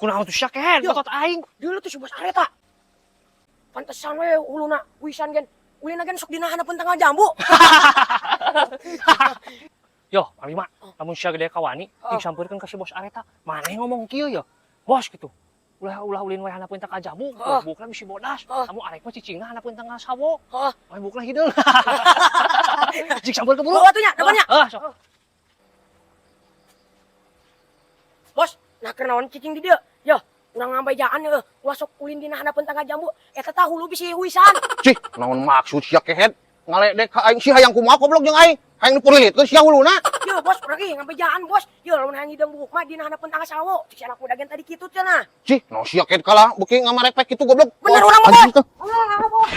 Kunaon tuh sia, Kehed? Yo. Botot aing. Dulu tuh si bos Areta. Pantesan we huluna wisan gen. Ulina gen sok dina handapeun tangkal jambu. Yo, Panglima, lamun sia gede kawani, Oh. cing sampeurkeun ka si bos Areta. Maneh ngomong kieu ya? Bos gitu. Ulah ulah ulin we handapeun tangkal jambu, Oh. buukna bisi bodas. Oh. Kamu arek mah cicingna handapeun tangkal sawo. Oh. Wae buukna hideung. Cing sampeurkeun buru. Bawa atuh nya, depannya. Ah, sok. Bos, nah keur naon cicing di dieu? Yo, urang ngambejaan heuh. Ulah sok ulin dina handapeun tangkal jambu. Eta tah hulu bisi huisan. Cih, naon maksud sia, Kehed? Ngaledek ka aing, sia hayang kumaha goblok jeung aing? Hayang dipulilitkeun sia huluna. Yo, bos, urang ih ngambejaan, bos. Yo, lamun hayang hideung buuk mah dina handapeun tangkal sawo. Cik si anak muda gen tadi kitu cenah. Cih, naon sia, Kehed, kalah beuki ngamarepek kitu goblok. Bener urang mah, Anjing bos. teh. Ah, bos.